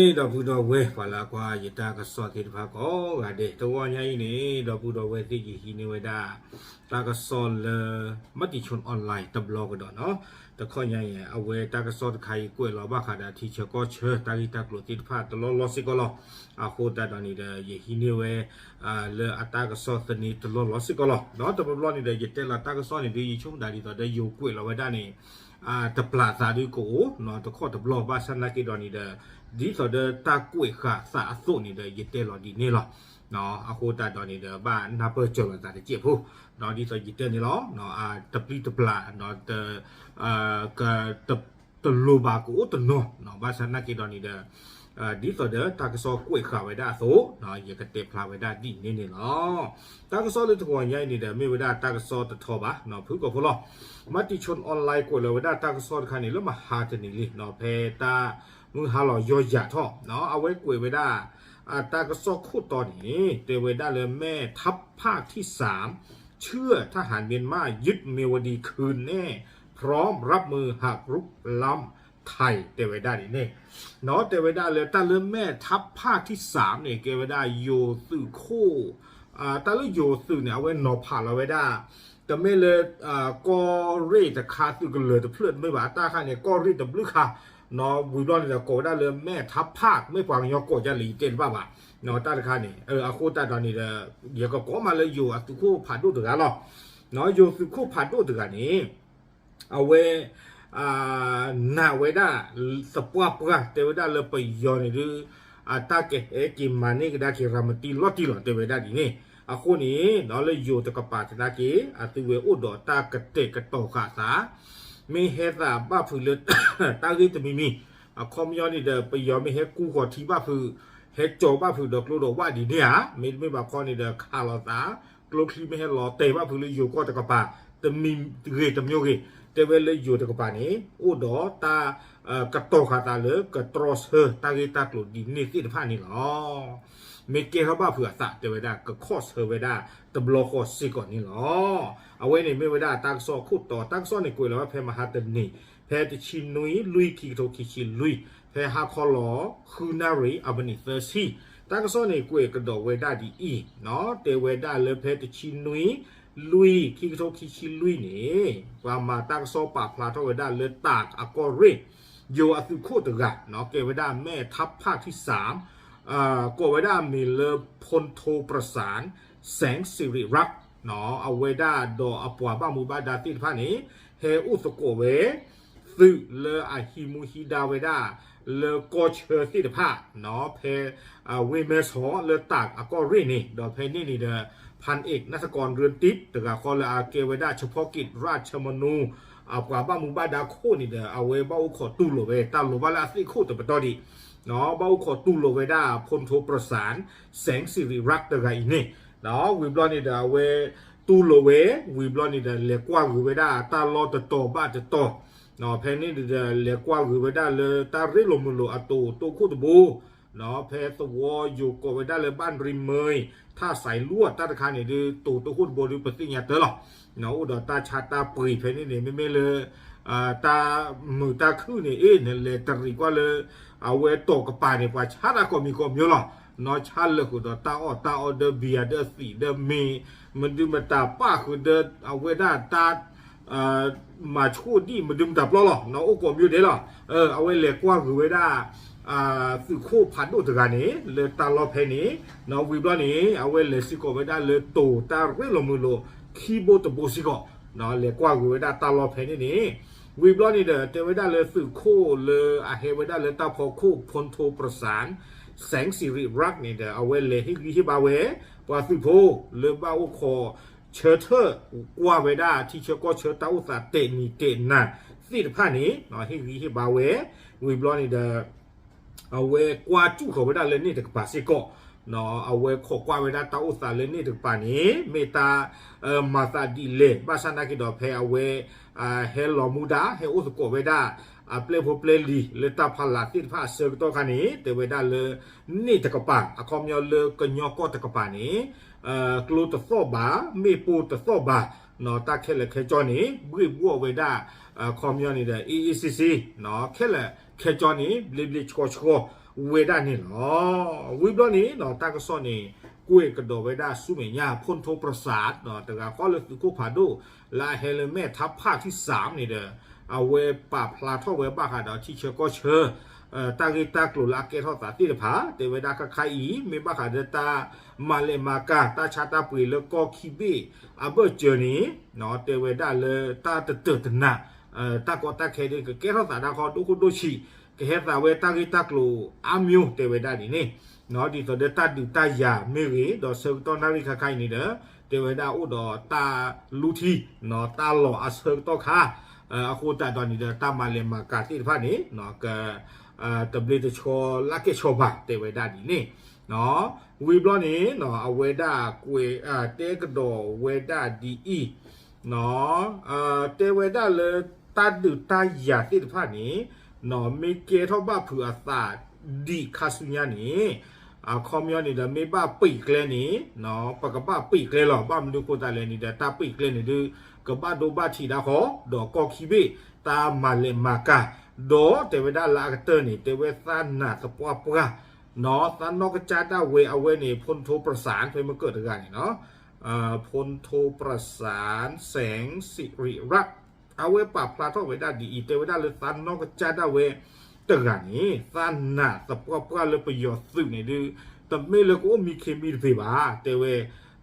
ဒီပုၢ်ဒီဝဲၢ် ပှၤလၢအကွၢ်ယတၢ်ကစီၣ်သ့ၣ်တဖၣ်ကိးဂၤဒဲး တဂီၤညါအံၤန့ၣ် ဒီပုၢ်ဒီဝဲၢ်သ့ၣ် ယဟံးန့ၢ်ဝဲဒၣ် တၢ်ကစီၣ်လၢ Matichon Online တဘျီကဒီးနီၤ. တခီညါအံၤ အဝဲတၢ်ကစီၣ်တခါအံၤ ကွဲးလီၤဘၣ်ဃးဒီးထံဆၢကီၢ်ဆၢ တၢ်ဂ့ၢ်တၢ်ကျိၤသ့ၣ်တဖၣ်တလီၢ်လီၢ်စ့ၢ်ကီးလီၤ. အဃိသတးဒီးန့ၣ်ဒီး ယဟံးန့ၢ်ဝဲ လၢအတၢ်ကစီၣ်သန့တလီၢ်လီၢ်စ့ၢ်ကီးလီၤ. ဒီးတဘျီဘျီန့ၣ်ဒီး ယတဲလီၤတၢ်ကစီၣ်န့ၣ်ဒုး ယဆိကမိၣ်ဒၣ်ဒ်သိးဒီးယိၤကွဲးလီၤဝဲဒၣ်န့ၣ် တပျၢ်သးဒုးကအိၣ်နီၤ တခီတဘျီ ဘၣ်ဆၣ်သနာ်က့ဒီးန့ၣ်ဒီး ဒ်သိးဒီးတၢ်ကွဲးဃာ်သးအသိးန့ၣ်ဒီး ယတဲလီၤဒ်န့ၣ်လီၤ. အဃိသတးဒီးန့ၣ်ဒီး ဘၣ်နၢ်ပၢၢ်စၢၤလိာ်သးတစဲးဖိ ဒီးဒ်သိးယတဲန့ၣ်လီၤ. တပျံၤတပျၢ် တလိၣ်ဘၣ်ကအိၣ်တနီၤ ဘၣ်ဆၣ်သနာ်က့ဒီးန့ၣ်ဒီး ဒ်သိးဒီးတၢ်ကစီၣ်ကွဲးဃာ်ဝဲဒၣ်အသိး ယကတဲဖျါဝဲဒၣ်ဒ်န့ၣ်န့ၣ်လီၤ. တၢ်ကစီၣ်လၢတဂီၤညါအံၤန့ၣ်ဒီး မ့ၢ်ဝဲဒၣ်တၢ်ကစီၣ်တထီဘၣ် ဖုၣ်ကိာ်ဖိလီၤ. Matichon Online ကွဲးလီၤဝဲဒၣ်တၢ်ကစီၣ်တခါန့ၣ် လၢမဟါတနံၤလံ ဖဲတၢ်မုၢ်ဟါလီၤယီၤယၤထီၣ် အဝဲကွဲးဝဲဒၣ် တၢ်ကစီၣ်ခိၣ်တီန့ၣ် တဲဝဲဒၣ်လၢ แม่ทัพภาคที่สาม เชื่อทหารเมียนมายึดเมียวดีคืนแน่ พร้อมรับมือหากรุกล้ำไทย တဲဝဲဒၣ်ဒ်န့ၣ် တဲဝဲဒၣ်လၢတၢ်လၢ แม่ทัพภาคที่สาม န့ၣ် ကဲဝဲဒၣ်ယိၤသုးခိၣ် တၢ်လၢယိၤသုးန့ၣ် အဝဲနီၤဖးလီၤဝဲဒၣ် တမ့ၢ်လၢ ကီၢ်ရ့ၣ်တခါ သုးကလၢၤတဖျၢၣ်တမ့ၢ်ဘၣ် တၢ်တခါန့ၣ် ကီၢ်ရ့ၣ်တဘျုးခါ ဝံၤဘျီန့ၣ်ဒီး ကိးဝဲဒၣ်လၢ แม่ทัพภาค မ့ၢ်ပှၤကညီကိးဒ်လဲၣ် ယတဲတဘၣ်ဘၣ် တၢ်တခါန့ၣ် အဃိသတးဒီးန့ၣ်ဒီး ယကကိးမးလၢယိၤအသုးခိၣ်ဖးဒိၣ်တဂၤလီၤ. ယိၤသုးခိၣ်ဖးဒိၣ်တဂၤန့ၣ် အဝဲ နာ်ဝဲဒၣ် သပှၢ်ပှၢ် တဲဝဲဒၣ်လၢပယီၤန့ၣ်ဒုး တၢ်ကဟဲက့ၤမၤန့ၢ်ကဒါက့ၤ ရၤမတံလီၤတံၢ်လီၤ တဲဝဲဒၣ်ဒ်န့ၣ် အဃိန့ၣ် လၢယိၤတကပၤသနာ်က့ အသုဝဲအိၣ်ဒီးတၢ်ကတဲာ်ကတီၤဃာ်သး မ့ၢ်ဟဲသးဘၣ်ဖုးလၢ တၢ်ဂ့ၢ်တမံၤမံၤ အခီပညီန့ၣ်ဒီး ပယီၤမ့ၢ်ဟဲကူဃီၤထံဘၣ်ဖုး ဟဲကၠီၤဘၣ်ဖုးဒီးကျိဒီးဝၣ်ဒ်န့ၣ်ဧါ မ့တမ့ၢ်ဘၣ်ခီန့ၣ်ဒီး ခးလိာ်သး ကျိချံမ့ၢ်ဟဲလီၤတဲာ်ဘၣ်ဖုးလၢယိၤကီၢ်တကပၤ တမံၤဂ့ၤတမျိုးဂ့ၤ တဲဝဲလၢယိၤတကပၤန့ၣ် အိၣ်ဒီးတၢ် ကတီၤဃာ်သးလၢ ကတြီဆၢတၢ်ဂ့ၢ်တၢ်ကျိၤဒ်န့ၣ်သ့ၣ်တဖၣ်န့ၣ်လီၤ. မ့ၢ်ကဲထီၣ်ဘၣ်ဖုးအသး တဲဝဲဒၣ် ကခီၣ်ဆၢဝဲဒၣ်တဘျီဃီစ့ၢ်ကီးန့ၣ်လီၤ. အဝဲန့ၣ်မ့ၢ်ဝဲဒၣ်တၢ်ကစီၣ်ခိၣ်တီ တၢ်ကစီၣ်န့ၣ်ကွဲးလီၤဝဲဖဲမဟါတနံၤ ဖဲတဆံနွံ လွံၢ် ခံကထိခံဆံလွံၢ် ဖဲဟါခီလီၤ ဃုနၣ်ရံၣ် အမံးနံးသၢဆံ တၢ်ကစီၣ်န့ၣ်ကွဲးကဒီးဝဲဒၣ်ဒ်အံၤ တဲဝဲဒၣ်လၢဖဲတဆံနွံ လွံၢ် ခံကထိခံဆံလွံၢ်န့ၣ် ပှၤမၤတၢ်ကစီၣ်ပာ်ဖျါထီၣ်ဝဲဒၣ်လၢတၢ်အကီၢ်ရ့ၣ် ယိၤအသုးခိၣ်တဂၤ ကဲဝဲဒၣ် แม่ทัพภาคที่สาม ကိးဝဲဒၣ်အမံၤလၢ พลโทประสาน แสงสิริรักษ์ အဝဲဒၣ်ဒီးအပှၤဘၣ်မူဘၣ်ဒါသ့ၣ်တဖၣ်န့ၣ် ဟဲအိၣ်သကိးဝဲ သုးလၢအဟံးမူဟံးဒါဝဲဒၣ် လၢကီၢ်ဆၢသ့ၣ်တဖၣ် ဖဲ ဝ့ၢ်မဲဆီးလၢတၢ်အကီၢ်ရ့ၣ်န့ၣ် ဒီးဖဲန့ၣ်န့ၣ်ဒီး พันเอก นัฐกร เรือนทิพย์ တဂၤဃီလၢအကဲဝဲဒၣ် เฉพาะกิจ ราชมนู အပှၤဘၣ်မူဘၣ်ဒါခိၣ်န့ၣ်ဒီး အဝဲဘၣ်အိၣ်ခိးတူၢ်လိာ်ဝဲ တၢ်လိၣ်ဘၣ်လၢအသ့ၣ်ခိၣ်တပတီၢ်ဒံး ဘၣ်အိၣ်ခိးတူၢ်လိာ်ဝဲဒၣ် พลโทประสาน แสงสิริรักษ์ တဂၤအံၤန့ၣ် ဝံၤဘျီန့ၣ်ဒီး အဝဲတူၢ်လိာ်ဝဲ ဝံၤဘျီန့ၣ်ဒီး လဲၤကွၢ်ဂ့ၤဝဲဒၣ်တၢ်လီၢ်တတီၤဘၣ်တတီၤ ဖဲန့ၣ်ဒီး လဲၤကွၢ်ဂ့ၤဝဲဒၣ်လၢတၢ်ရ့လိာ်မုာ်လိာ်အတိာ်တိခိၣ်တဘိ ဖဲသဝီယိၤကိးဝဲဒၣ်လၢ บ้านริมเมย ท่าสายลวด တၢ်တခါန့ၣ်ဒုး တိာ်တိခိၣ်တဘိဒုး ပသ့ၣ်ညါတၢ်လီၤ. အိၣ်ဒီးတၢ်ဆါတၢ်ပှ့ၤဖဲန့ၣ်န့ၣ် မ့မ့ၢ်လၢ တၢ်မုာ်တၢ်ခုၣ်န့ၣ် အ့ၣ် နလဲၤတရံးကွၢ်လၢ အဝဲတိာ်ကပၤန့ၣ် ပှၤဆါတၢ်ကိးမံၤကိးမံၤလီၤ. နီၢ်ဆါလၢာ်ဃုာ်ဒီးတၢ်အီၣ်တၢ်အီဒီး ဘံယၤဒီးသံးဒီးမ့ၤ မဒုမတၤပၣ်ဃုာ်ဒီး အဝဲဒၣ်တၢ် မၤဆိၣ်ဒံၣ်မဒုမတၤပျီလီၤ. နီၢ်အိၣ်ကိးမံၤဒဲးလီၤ. အဝဲလဲၤကွၢ်ဂ့ၤဝဲဒၣ် သုးခိၣ်ဖးဒိၣ်တဂၤန့ၣ် လၢတၢ်လီၢ်ဖဲန့ၣ် နီၢ်ဝံၤဘျီန့ၣ် အဝဲလဲၤစ့ၢ်ကီးဝဲဒၣ်လၢတိာ်တၢ်ရ့လိာ်မုာ်လိာ် ခံဘိတဘိစ့ၢ်ကီး လဲၤကွၢ်ဂ့ၤဝဲဒၣ်တၢ်လီၢ်ဖဲန့ၣ်န့ၣ် ဝံၤဘျီန့ၣ်ဒီး တဲဝဲဒၣ်လၢသုးခိၣ်လၢအဟဲဝဲဒၣ်လၢတၢ်ဖီခိၣ် พลโทประสาน แสงสิริรักษ์ န့ၣ်ဒီး အဝဲလဲၤဟ့ၣ်ဂံၢ်ဟ့ၣ်ဘါဝဲ ပှၤသုးဖိလၢဘၣ်အိၣ်ခိးဆၢထၢၣ် ကွၢ်ဝဲဒၣ်ထံဆၢကီၢ်ဆၢတၢ်အိၣ်သးတဲာ်နံၤတဲာ်နၤသ့ၣ်တဖၣ်န့ၣ် ဟ့ၣ်ဂံၢ်ဟ့ၣ်ဘါဝဲ ဝံၤဘျီန့ၣ်ဒီး အဝဲကွၢ်စူၣ်ဃီၤဝဲဒၣ်လၢန့ၣ်တကပၤစ့ၢ်ကီး အဝဲခိးကွၢ်ဝဲဒၣ်တၢ်အိၣ်သးလၢန့ၣ်တကပၤန့ၣ် မ့ၢ်တၢ် မၤသးဒ်လဲၣ် ဘၣ်ဆၣ်သနာ်က့ဒီးဖဲအဝဲ ဟဲလီၤမူဒါ ဟဲအိၣ်သကိးဝဲဒၣ် အပျဲၢ်ဖိပျဲၢ်လံၤလၢတၢ်ဖီလာ်သ့ၣ်တဖၣ်အဆၢကတီၢ်ခါန့ၣ် တဲဝဲဒၣ်လၢ န့ၣ်တကပၤ အခီပညီလၢကညီကီၢ်တကပၤန့ၣ် ကျိတသီၣ်ဘၣ် မ့ၣ်ပိၢ်တသီၣ်ဘၣ် တၢ်ခဲလၢာ်ခဲဆ့န့ၣ် ဘှ့ၣ်ဘှီၣ်ဝဲဒၣ် အခီပညီန့ၣ်ဒီး အ့အ့စ့စ့ ခဲလၢာ်ခဲဆ့န့ၣ် ဘျ့ဘျ့ဆှီဆှီ ဝဲဒၣ်န့ၣ်လီၤ. ဝံၤဘျီန့ၣ် တၢ်ကစီၣ်န့ၣ် ကွဲးကဒီးဝဲဒၣ်ဆူမဲာ်ညါ ဖူၣ်ထိပြစၢ် တဂၤဃီလၢသုးခိၣ်ဖးဒိၣ် လၢအဟဲလၢမဲၢ်ထါဖးထံစၢ်န့ၣ်ဒီး အဝဲပာ်ဖျါထီၣ်ဝဲဘၣ်ဃးဒီးထံဆၢကီၢ်ဆၢ တၢ်ဂ့ၢ်တၢ်ကျိၤလၢအကဲထီၣ်သးသ့ၣ်တဖၣ် တဲဝဲဒၣ်ခါခါအံၤ မ့ၢ်ဘၣ်ဃးဒီးတၢ်မၤလဲၤမၤကၤ တၢ်ဆါတၢ်ပှ့ၤလၢကီၢ်ခံဘ့ၣ်အဘၢၣ်စၢၤန့ၣ် တဲဝဲဒၣ်လၢတၢ်တတၢာ်တနး တၢ်ကီတၢ်ခဲဒ်ကကဲထီၣ်သးဒၣ်ဃီဒိၣ်ခိၣ်ဒိၣ်ဆံး ကဟဲသးဝဲတၢ်ဂ့ၢ်တၢ်ကျိၤအါမံၤ တဲဝဲဒၣ်ဒ်န့ၣ် ဒ်သိးဒီးတၢ်ဒုးတၢ်ယၤမ့ၢ်ဂ့ၤ ဒီးဆၢကတီၢ်နၣ်ရံၣ်ခါခါအံၤန့ၣ်ဒီး တဲဝဲဒၣ်အိၣ်ဒီးတၢ်လူထံ တၢ်လီၢ်အဆၢကတီၢ်ခါ အဃိသတးဒီးန့ၣ်ဒီး တၢ်မၤလဲၤမၤကၤသ့ၣ်တဖၣ်န့ၣ် က တဘျ့တဆှီလၢကဲၣ်ဆိးဘၣ် တဲဝဲဒၣ်ဒ်န့ၣ် ဝံၤဘျီန့ၣ် အဝဲဒၣ်ကွဲး တဲကဒီးဝဲဒၣ်ဒ်အံၤ တဲဝဲဒၣ်လၢတၢ်ဒုးတၢ်ယၤသ့ၣ်တဖၣ်န့ၣ် မ့ၢ်ကဲထီၣ်ဘၣ်ဖုးအသး ဒံးခါဆူညါန့ၣ် အခီပညီန့ၣ်ဒီး မ့ၢ်ဘၣ်ပံာ်ကျဲန့ၣ် ပကဘၣ်ပံာ်ကျဲလီၤ. ဘၣ်မနုၤအဃိသတးလဲၣ်န့ၣ်ဒီး တၢ်ပံာ်ကျဲန့ၣ်ဒုး ကဘၣ်ဒိဘၣ်ထံးဒၣ်ဃီ ဒီးကီၢ်ခံဘ့ၣ် တၢ်မၤလဲၤမၤကၤ ဒီးတဲဝဲဒၣ်လၢအကတၢၢ်န့ၣ် တဲဝဲသးနာ်သပှၢ်ပှၢ် သးနီၢ်ကစၢ်ဒၣ်ဝဲအဝဲန့ၣ် ဖူၣ်ထိပြစၢ် ဖဲမ့ၢ်ကၢၣ်တဂၤန့ၣ်လီၤ ဖူၣ်ထိပြစၢ် စဲးစံရံရၣ် အဝဲပာ်ဖျါထီၣ်ဝဲဒၣ်ဒ်အံၤ တဲဝဲဒၣ်လၢသးနီၢ်ကစၢ်ဒၣ်ဝဲတဂၤန့ၣ် သးနာ်သပှၢ်ပှၢ်လၢပယီၤသုးန့ၣ်ဒုး တမ့ၢ်လၢကအိၣ်မံခ့မံတပ့ၤဘၣ် တဲဝဲ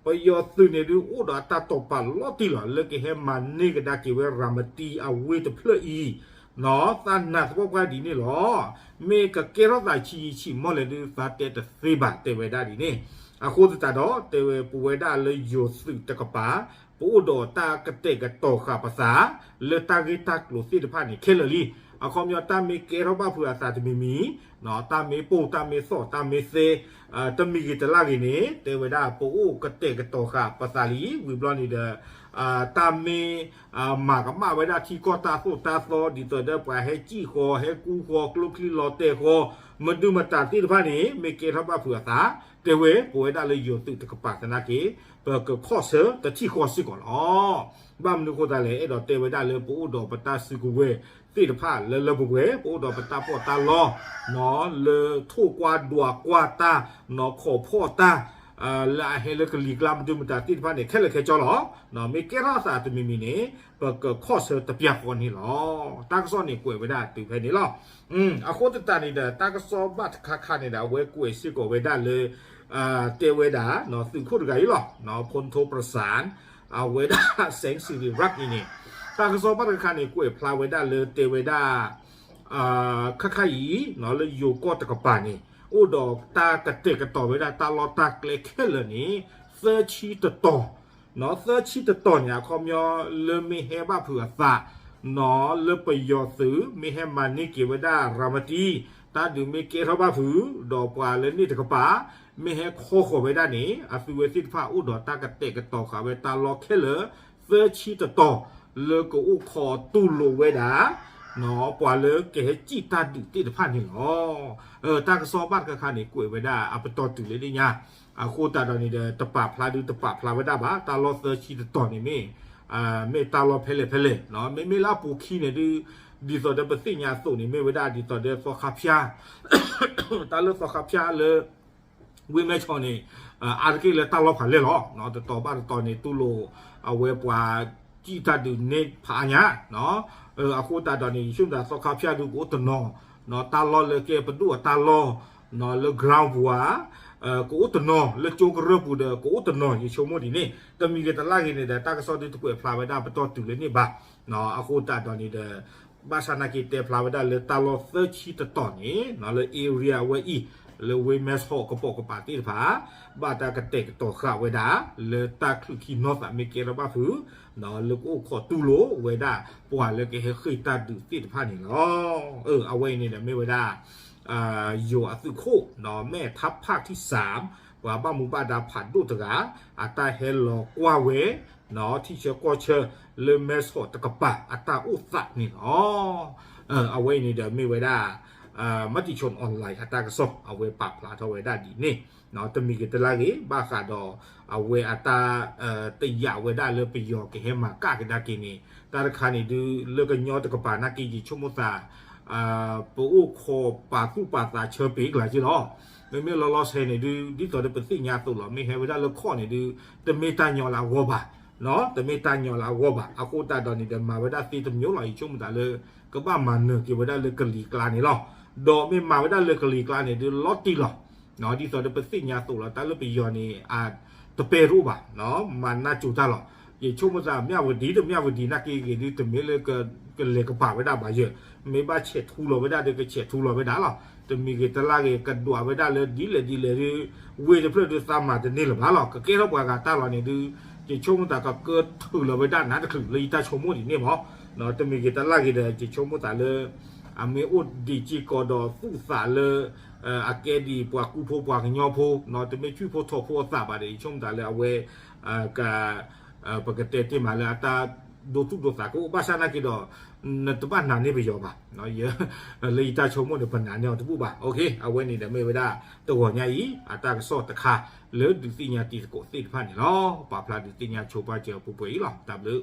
ပယီၤသုးန့ၣ်ဒုး အိၣ်ဒီးအတၢ်တိာ်ပာ်လီၤတံၢ်လီၤ လၢကဟဲမၤန့ၢ်ကဒါက့ၤဝဲရၤမတံအဝ့ၢ်တဖျၢၣ်အံၤ သးနာ်သပှၢ်ပှၢ်ဒ်န့ၣ်လီၤ. မ့ၢ်ကကဲထီၣ်သးဆံးဆံးမီၢ်လဲၣ်ဒုး သးတဲတသ့ဘၣ် တဲဝဲဒၣ်ဒ်န့ၣ် အဃိသတးဒီး တဲဝဲပဝဲဒၣ်လၢယိၤသုးတကပၤ ပအိၣ်ဒီးတၢ်ကတဲာ်ကတီၤဃာ်ပသး လၢတၢ်ဂ့ၢ်တၢ်ကျိၤသ့ၣ်တဖၣ်န့ၣ် ခဲလၢာ်လံ. အခီပညီတၢ်မ့ၢ်ကဲထီၣ်ဘၣ်ဖုးအသးတမံၤမံၤ တၢ်မ့ၢ်ပိၢ်တၢ်မ့ၢ်သီၣ်တၢ်မ့ၢ်သဲ တမံၤဂ့ၤတလၢ်ဂ့ၤန့ၣ် တဲဝဲဒၣ်ပအိၣ်ကတဲာ်ကတီၤဃာ်ပသးလံ. ဝံၤဘျီန့ၣ်ဒီး တၢ်မ့ၢ် မၤကမၣ်ဝဲဒၣ်ထံကီၢ်တၢ်သိၣ်တၢ်သီ ဒ်သိးဒီးပှၤဟဲစံၣ်ဃီ ဟဲကူဃီ ကျိချံလီၤတဲာ်ဃီ မဒုမတၤသ့ၣ်တဖၣ်န့ၣ် မ့ၢ်ကဲထီၣ်ဘၣ်ဖုးအသး တဲဝဲပဝဲဒၣ်လၢယိၤသုးတကပၤသနာ်က့ ပကခီၣ်ဆၢတထံၣ်ဃီစ့ၢ်ကီးလီၤ. ဘၣ်မနုၤအဃိသတးလဲၣ် အဲၣ်ဒိးတဲဝဲဒၣ်လၢပအိၣ်ဒီးပတၢ်စုကဝဲၤသ့ၣ်တဖၣ်လၢလၢပှဲၤပှဲၤ ပအိၣ်ဒီးပတၢ်ပီးတၢ်လီ လၢထိၣ်ကွၢ်ဒွးကွၢ်တၢ် နီၢ်ခီၣ်ဖီၣ်တၢ် လၢအဟဲလၢကလံၤကျါမဒုမတၤသ့ၣ်တဖၣ်န့ၣ် ခဲလၢာ်ခဲဆ့လီၤ. မ့ၢ်ကဲထီၣ်အသးတမံၤမံၤန့ၣ် ပကခီၣ်ဆၢတပျၢ်ဃီန့ၣ်လီၤ. တၢ်ကစီၣ်န့ၣ်ကွဲးဝဲဒၣ်တုၤဖဲန့ၣ်လီၤ. အဃိသတးန့ၣ်ဒီး တၢ်ကစီၣ်ဘၣ်တခါခါန့ၣ်ဒီး အဝဲကွဲးစ့ၢ်ကီးဝဲဒၣ်လၢ တဲဝဲဒၣ် သုးခိၣ်တဂၤအံၤလီၤ ဖူၣ်ထိပြစၢ် အဝဲဒၣ် စဲးစံရံရၣ်အံၤန့ၣ် တၢ်ကစီၣ်ဘၣ်တခါခါန့ၣ် ကွဲးဖျါဝဲဒၣ်လၢတဲဝဲဒၣ် ခါခါအံၤ လၢယိၤကီၢ်တကပၤန့ၣ် အိၣ်ဒီးတၢ်ကတဲာ်ကတီၤဝဲဒၣ်တၢ်လီၢ်တၢ်ကျဲခဲလၢာ်န့ၣ် သၢဆံတတီၤ သၢဆံတတီၤန့ၣ် အခီပညီလၢမ့ၢ်ဟဲဘၣ်ဖုးအသး လၢပယီၤသုး မ့ၢ်ဟဲမၤန့ၢ်က့ၤဝဲဒၣ်ရၤမတံ တၢ်ဒုးမ့ၢ်ကဲထီၣ်ဘၣ်ဖုး ဒီးပှၤလၢန့ၣ်တကပၤ မ့ၢ်ဟဲခီဃီၤဝဲဒၣ်န့ၣ် အသုဝဲသ့ၣ်တဖၣ်အိၣ်ဒီးတၢ်ကတဲာ်ကတီၤဃာ်ဝဲတၢ်လီၢ်ခဲလၢာ် သၢဆံတတီၤ လၢကအိၣ်ခိးတူၢ်လိာ်ဝဲဒၣ် ပှၤလၢကဟဲစံၣ်တၢ်ဒုးသ့ၣ်တဖၣ်န့ၣ်လီၤ. တၢ်ကစီၣ်ဘၣ်တခါခါန့ၣ် ကွဲးဝဲဒၣ်အပတီၢ်တုၤလၢန့ၣ်ညါ အဃိသတးဒီးန့ၣ်ဒီး တပာ်ဖျါဒုးတပာ်ဖျါဝဲဒၣ်ဘၣ် တၢ်လီၢ်သၢဆံတတီၤန့ၣ်မ့ၢ် မ့ၢ်တၢ်လီၢ်ဖဲလဲၣ်ဖဲလဲၣ် မ့မ့ၢ်လၢအပူၤခံန့ၣ်ဒုး ဒ်သိးဒီးပသ့ၣ်ညါအသိးန့ၣ် မ့ၢ်ဝဲဒၣ်ဒ်သိးဒီးသီခါဖၠါ တၢ်လၢသီခါဖၠါလၢ ဝ့ၢ်မဲၢ်ဆီးန့ၣ် အါတက့ၢ်လၢတၢ်လီၢ်ဖးလဲၢ်လီၤ. တတီၤဘၣ်တတီၤန့ၣ် တူၢ်လိာ်အဝဲပှၤစံၣ်တၢ်ဒုးန့ၢ်ဖးအါညါ အဃိသတးဒီးန့ၣ် ယဆိကမိၣ်သီခါဖၠါဒုးကအိၣ်တနီၤ တၢ်လီၢ်လၢကဲပဒိၣ်အတၢ်လီၢ် လၢ ground ပူၤဧါ ကအိၣ်တနီၤ လၢကၠိကရၢၢ်ပူၤဒီး ကအိၣ်တနီၤ ယဆိကမိၣ်ဒ်န့ၣ် တမံၤဂ့ၤတလၢ်ဂ့ၤန့ၣ်ဒီး တၢ်ကစီၣ်ဒုးတကွဲးဖျါဝဲဒၣ်ပတီၢ်တုၤလၢန့ၣ်ဘၣ်. အဃိသတးဒီးန့ၣ်ဒီး ဘၣ်ဆၣ်နာ်က့တဲဖျါဝဲဒၣ်လၢတၢ်လီၢ်သၢဆံတတီၤန့ၣ် လၢ area ဝဲအံၤ လၢဝ့ၢ်မဲၢ်ဆီးကပိာ်ကပၤသ့ၣ်တဖၣ် ဘၣ်တၢ်ကတဲာ်ကတီၤဃာ်ဝဲဒၣ် လၢတၢ်ချုးခံနီၢ်သးမ့ၢ်ကဲထီၣ်ဘၣ်ဖုး လၢကအိၣ်ခိးတူၢ်လိာ်ဝဲဒၣ် ပှၤလၢကဟဲဃ့ၢ်တၢ်ဒုးသ့ၣ်တဖၣ်န့ၣ်လီၤ. အဝဲအံၤန့ၣ်ဒီးမ့ၢ်ဝဲဒၣ် ယိၤအသုးခိၣ် မဲၢ်ထါဖးထံစၢ် ပှၤဘၣ်မူဘၣ်ဒါဖးဒိၣ်တဂၤ အတၢ်ဟဲလီၤကွၢ်ဝဲ ထံဆၢကီၢ်ဆၢ လၢမဲၢ်ဆီးတကပၤအတၢ်အိၣ်သးန့ၣ်လီၤ. အဝဲအံၤန့ၣ်ဒီးမ့ၢ်ဝဲဒၣ် မတံၤဆိ online အတၢ်ကစီၣ် အဝဲပာ်ဖျါထီၣ်ဝဲဒၣ်ဒ်န့ၣ် တမံၤဂ့ၤတလၢ်ဂ့ၤ ဘၣ်ဃးဒီး အဝဲအတၢ် တယာ်ဝဲဒၣ်လၢပယီၤကဟဲမၤကၣ်ကဒါက့ၤန့ၣ် တၢ်တခါန့ၣ်ဒုး လၢကညီတကပၤနာ်က့ ယဆိကမိၣ်သး ပအိၣ်ခိးပာ်သူၣ်ပာ်သးဆၢပ့ၤကျါက့လီၤ. မ့မ့ၢ်လီၤလီၤဆဲးန့ၣ်ဒုး ဒ်သိးဒီးပသ့ၣ်ညါအသိးလီၤ. မ့ၢ်ဟဲဝဲဒၣ်လၢခီၣ်န့ၣ်ဒုး တမ့ၢ်တၢ်ညီလၢအဂီၢ်ဘၣ်, တမ့ၢ်တၢ်ညီလၢအဂီၢ်ဘၣ်. အဃိသတးဒီးန့ၣ်ဒီး မၤဝဲဒၣ်သ့တမျိုးလီၤ. ယဆိကမိၣ်သးလၢ ကဘၣ်မၤနၢၤက့ၤဝဲဒၣ်လၢကလံၤကျါန့ၣ်လီၤ. ဒီးမ့ၢ်မၤဝဲဒၣ်လၢကလံၤကျါန့ၣ်ဒုး လီၤတံၢ်လီၤ. ဒ်သိးဒီးပသ့ၣ်ညါအသိးလီၤ. တၢ်လၢပယီၤန့ၣ် အတပဲတအိၣ်ဘၣ်, မၤနၢ်ကၠိတၢ်လီၤ. ယဆိကမိၣ်သး မၠၣ်ဝတံၤ တမၠၣ်ဝတံၤနာ်က့ဂ့ၤဒုး တမ့ၢ်လၢကလဲၤကပၤဝဲဒၣ်ဘၣ်ယဲၢ်, မ့ၢ်ဘၣ်ဆဲးထူလီၤဝဲဒၣ်ဒီး ကဆဲးထူလီၤဝဲဒၣ်လီၤ. တမံၤဂ့ၤတလၢ်ဂ့ၤ ကဒွးဝဲဒၣ်လၢဒ်လဲၣ်ဒ်လဲၣ်ဒုး ဝ့ၢ်တဖျၢၣ်ဒုးသးမၤတန့ၢ်လၢၤဘၣ်လီၤ. ကကဲထီၣ်ပှၤဂၤတၢ်လီၤန့ၣ်ဒုး ယဆိကမိၣ်သးကကၢထုးလီၤဝဲဒၣ်နးတချုးလၢယတၢ်ဆိကမိၣ်ဒ်န့ၣ်မး. တမံၤဂ့ၤတလၢ်ဂ့ၤဒီး ယဆိကမိၣ်သးလၢ အမ့ၢ်အိၣ်ဒံးစ့ၢ်ကီးဒီးသူၣ်သးလၢ အကဲဒံးပှၤကူဖိပှၤကညီဖိ တမ့ၢ်ထွံၣ်ဖိထိးဖိအသးဘၣ်ဒီး ယဆိကမိၣ်သးလၢအဝဲ က ပကတဲတ့ၢ်မးလၢအတၢ်ဒိသူၣ်ဒိသးကအိၣ် ဘၣ်ဆၣ်နာ်က့ဒီး နတဘၣ်နာ်န့ၢ်ပယီၤဘၣ်. လၢယတၢ်ဆိကမိၣ်န့ၣ် ပနာ်န့ၢ်အီၤတဘူၣ်ဘၣ်. အဝဲန့ၣ်ဒီးမ့ၢ်ဝဲဒၣ်တဂီၤညါအံၤ အတၢ်ကစီၣ်တခါ လၢဒုးသ့ၣ်ညါတံၤသကိးသ့ၣ်တဖၣ်န့ၣ်လီၤ. ပာ်ဖျါဒုးသ့ၣ်ညါဆိပာ်စၢၤပှဲၤပှဲၤအံၤလီၤ. တၢ်ဘျုး